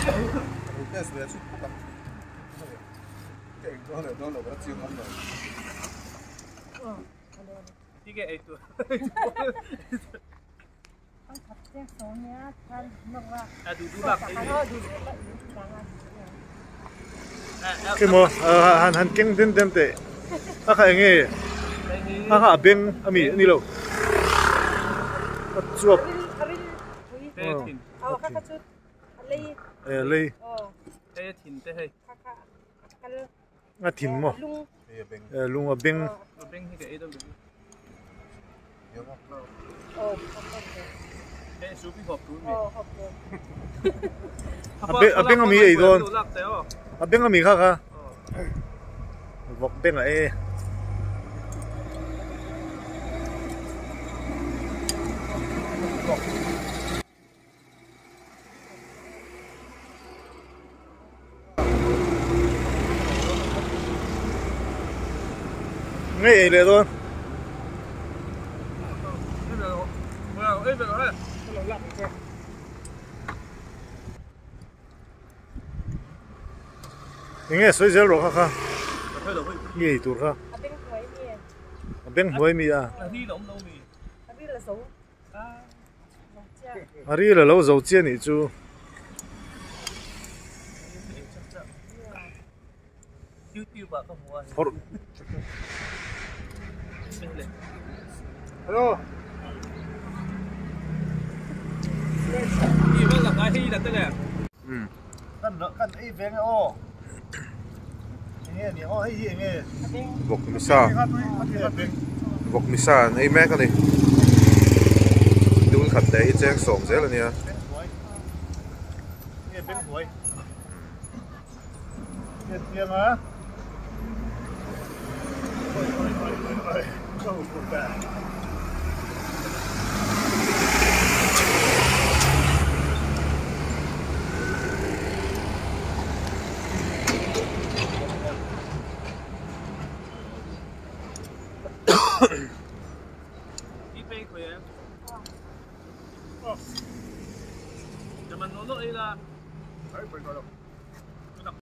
Khi maw han han keng den den teh a kha enge a kha a beng a mi a ni lo a chuap lei a thin maw lung a beng. A beng ami ei dawn a beng ami kha kha vawk beng a e. Ngei ei leh dawn. Enge sawi zel rawh kha kha. Nge ei tur kha. A beng hnuai mi a. A ril a lo zo chiah nih chu. Vawk misa vawk misa an ei mek a ni dul khat leh hi cheng sawm zel a nia.